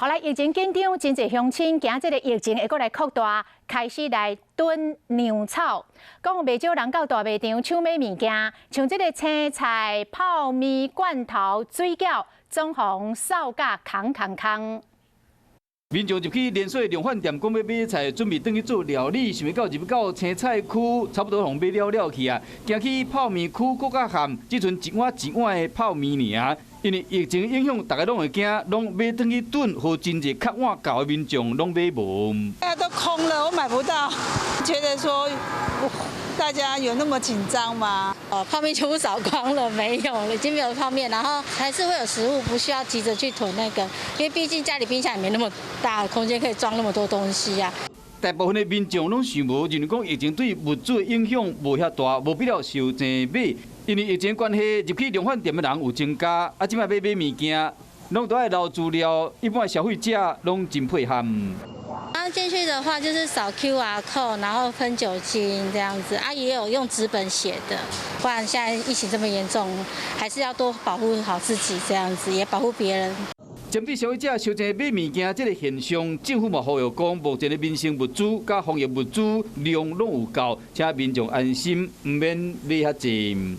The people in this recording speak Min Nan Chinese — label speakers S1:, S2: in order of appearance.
S1: 好來，疫情緊張，真濟鄉親驚這个疫情會閣來擴大，開始來囤糧草。講有袂少人到大賣場搶買物件，像這个青菜、泡麵、罐頭、水餃，總予掃甲空空空。
S2: 民眾入去連鎖量販店，講欲買菜，準備轉去做料理，想袂到入到青菜區，差不多予買了了去啊！行去泡麵區，閣較慘，只賰一碗一碗的泡麵爾。因為疫情影響，大家攏會驚，攏買轉去囤，予真濟較晚到的民眾攏買無。
S3: 大家都空了，我買不到，覺得說大家有那麼緊張嗎？
S4: 哦，泡麵全部掃光了，沒有了，已經沒有泡麵，然後還是會有食物，不需要急着去囤那個，因為畢竟家裡冰箱也沒那麼大空間可以裝那麼多東西啊。
S2: 大部分的民眾攏想無，認為講疫情對物資的影響無遐大，無必要傷濟買。因為疫情關係，入去量販店的人有增加，啊，這擺欲買物件，攏都愛留資料，一般消費者攏真配合。
S4: 剛進去的話，就是掃 QR code，然後噴酒精這樣子，啊，也有用紙本寫的。不然現在疫情這麼嚴重，還是要多保護好自己，這樣子也保護別人。
S2: 針對消費者傷濟買物件這个現象，政府嘛呼籲講，目前的民生物資佮防疫物資量攏有夠，請民眾安心，毋免買遐濟。